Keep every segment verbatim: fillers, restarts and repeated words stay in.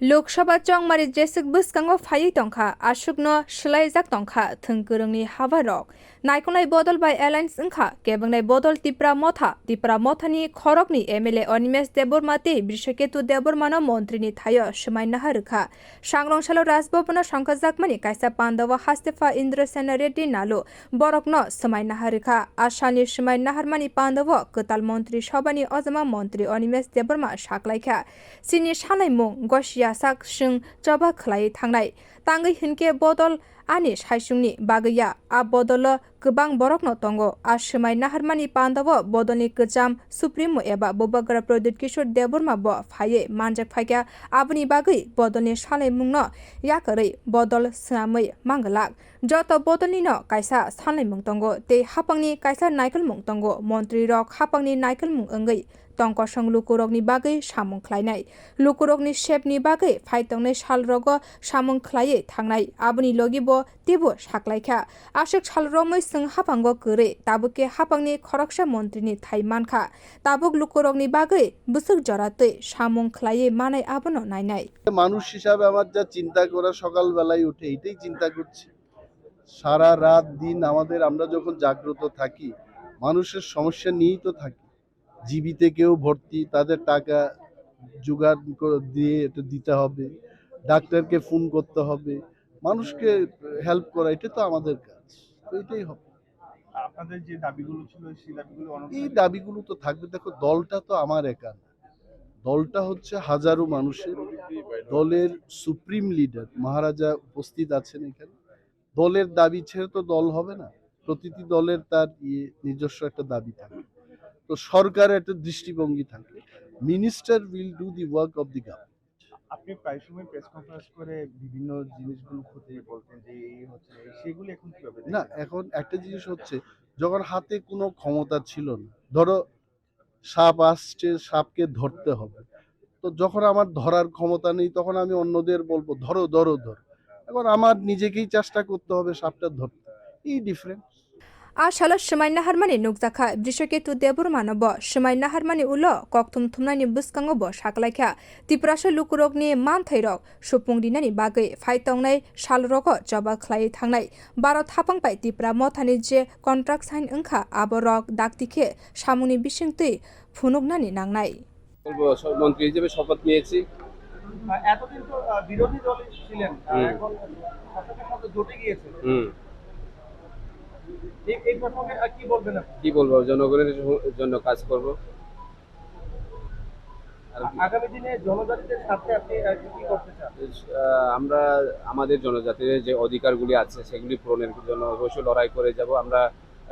Lok Sabha chongmari jeswk bwskango phaiwi tongkha, aswkno swlaijak tongkha thwng kwrwngni habarok. Naikolnai bodol bai alliance wngkha, kebengnai bodol Tipra Motha. Tipra Mothani khorokni M L A Animesh Debbarma tei Brishaketu Debbarmano montrini thaio swmai naha rwkha. Sangrong salo Raj Bhavan-o songkhajakmani kaisa pandao hastepha Indra Sena Reddy Nalu borokno swmai naha rwkha. A salni swmai naharmani pandao kwtal montri sobhani ojama montri Animesh Debbarma saklaikha, chini salaimung gosiyasak chwng choba khlaiwi thangnai. Tangwi hinkhe bodol ani saichungni bagwi ya, a bodolo kwbang borokno tongo. A swmai naharmani pandao bodolni kwcham Supremo eba Bubagra Pradyut Kishore Debbarma bo phaiwi manjak phaikha, aboni bagwi bodolni salaimungno yakarwi bodol swnamwi manglak. Joto bodolnino kaisa salaimung tongo tei haphangni kaisa naikolmung tongo. Montrirok haphangni naikolmung wngwi tongkosong lukurokni bagwi samung khlainai. Lukurokni sepni bagwi phai tongnai salrogo samung khlaiwi thangnai. Aboni logi bo teibo saklaikha. Aswk sal romwi chwng haphango kwrwi, tabuk khe haphangni khoroksa montrini thai mankha. Tabuk lukurokni bagwi bwswk jora twi samung khlaiwi manai abono nainai. মানুষ হিসাবে আমার যা চিন্তা করা, সকালবেলায় উঠে এটাই চিন্তা করছি। সারা রাত দিন আমাদের, আমরা যখন জাগ্রত থাকি, মানুষের সমস্যা নিয়েই তো থাকি। জিবিতে কেউ ভর্তি, তাদের টাকা জোগাড় করে দিয়ে এটা দিতে হবে, ডাক্তারকে ফোন করতে হবে, মানুষকে হেল্প করা, এটা তো আমাদের কাজ। তো এটাই হবে। আপনাদের যে দাবিগুলো ছিল, সেই দাবিগুলো অনগ্রসর এই দাবিগুলো তো থাকবে। দেখো, দলটা তো আমার একা না, দলটা হচ্ছে হাজারো মানুষের। দলের সুপ্রিম লিডার মহারাজা উপস্থিত আছেন এখানে। দলের দাবি ছেড়ে তো দল হবে না, প্রতিটি দলের তার ইয়ে নিজস্ব একটা দাবি থাকে, তো সরকারের একটা দৃষ্টিভঙ্গি থাকে। Minister will do the work of the government. আপনি প্রায় সময় প্রেস কনফারেন্স করে বিভিন্ন জিনিসগুলো খতিয়ে বলতেন যে এই হচ্ছে, এই সেগুলি এখন কিভাবে না, দেখেন? এখন একটা জিনিস হচ্ছে, যখন হাতে কোনো ক্ষমতা ছিল না, ধরো সাপ আসছে, সাপকে ধরতে হবে। তো যখন আমার ধরার ক্ষমতা নেই, তখন আমি অন্যদের বলবো, "ধরো, ধরো, ধরো।" এখন আমার নিজেকেই চেষ্টা করতে হবে সাপটা ধরতে। এই difference. A salo swmai naharmani nukjakha, Brishaketu Debbarmano bo swmai naharmani ulo kokthum thumnaini bwskango bo saklaikha, Tiprasa lukurokni manthairok supung rinani bagwi phai tongnai salrogo choba khlaiwi thangnai. Bharat haphang bai Tipra Mothani je contract sign wngkha, aborok dakti khe samungni bisingtwi phunuknani nangnai. বলবো, স-, মন্ত্রী হিসেবে শপথ নিয়েছি। আহ, এতদিন তো, আহ, বিরোধী দলে ছিলেন, আহ, হুম। এখন শাসকের সাথে জোটে গিয়েছে। হুম। এই, এই প্রসঙ্গে, আহ, কি বলবেন আপনি? কি বলবো, জনগণের জ-, জন্য কাজ করব। আর আ-, আগামী দিনে জনজাতিদের স্বার্থে আপনি, আহ, কি কি করতে চান? আহ, আমরা আমাদের জনজাতির যে অধিকারগুলি আছে, সেগুলি পূরণের জন্য অবশ্যই লড়াই করে যাব। আমরা,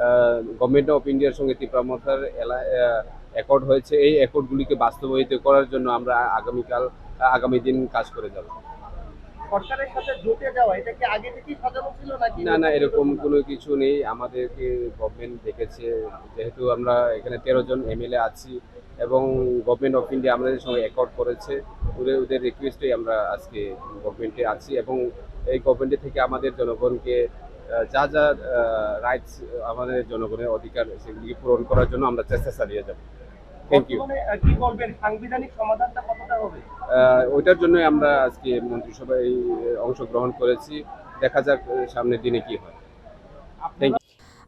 আহ, গভর্নমেন্ট অফ ইন্ডিয়ার সঙ্গে তিপ্রা মথার এলা-, আহ, অ্যাকর্ড হয়েছে, এই অ্যাকর্ডগুলিকে বাস্তবায়িত করার জন্য আমরা আগামীকাল, আহ, আগামী দিন কাজ করে যাব। সরকারের সাথে জোটে যাওয়া, এটা কি আগে থেকেই সাজানো ছিল নাকি না, না, এরকম কোনো কিছু নেই। আমাদেরকে গভর্নমেন্ট ডেকেছে, যেহেতু আমরা এখানে তেরো জন এমএলএ আছি, এবং গভর্নমেন্ট অফ ইন্ডিয়া আমাদের সঙ্গে অ্যাকর্ড করেছে, ওদের, ওদের রিকোয়েস্টেই আমরা আজকে গভর্নমেন্টে আছি এবং এই গভর্নমেন্ট থেকে আমাদের জনগণকে, আহ, যা যা, আহ, রাইটস, আমাদের জনগণের অধিকার, সেগুলিকে পূরণ করার জন্য আমরা চেষ্টা চালিয়ে যাব। Thank you. বর্তমানে, আহ, কি বলবেন, সাংবিধানিক সমাধানটা কতটা হবে? আহ, ওইটার জন্যই আমরা আজকে মন্ত্রিসভায়, আহ, অংশগ্রহণ করেছি। দেখা যাক, আহ, সামনের দিনে কি হয়। Thank you.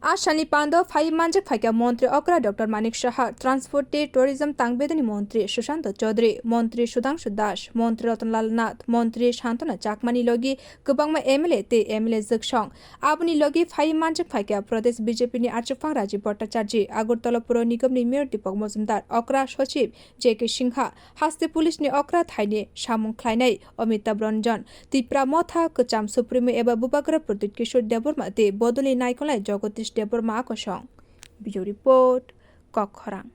A salni pando phai manjak phaikha Montri Okra Doctor Manik Saha, Transport tei Tourism tangbedani Montri Sushanta Chaudhary, Montri Sudhangshu Das, Montri Ratanlal Nath, Montri Santana Chakmani logi kwbangma M L A tei M L A jwksong. Aboni logi phai manjak phaikha Pradesh B J P ni achukphang Rajiv Bhattacharjee, Agartala Puro Nigamni Mayor Deepak Majumdar, Okra Sochib J K Singha, Haste Police ni okra thaini samung khlainai Amitabh Ranjan, Tipra Motha kwcham Supremo eba Bubagra Pradyut Kishore Debbarma tei bodolni naikolnai Jagadish Debbarma akosong. Bureau Report, Kokkhorang.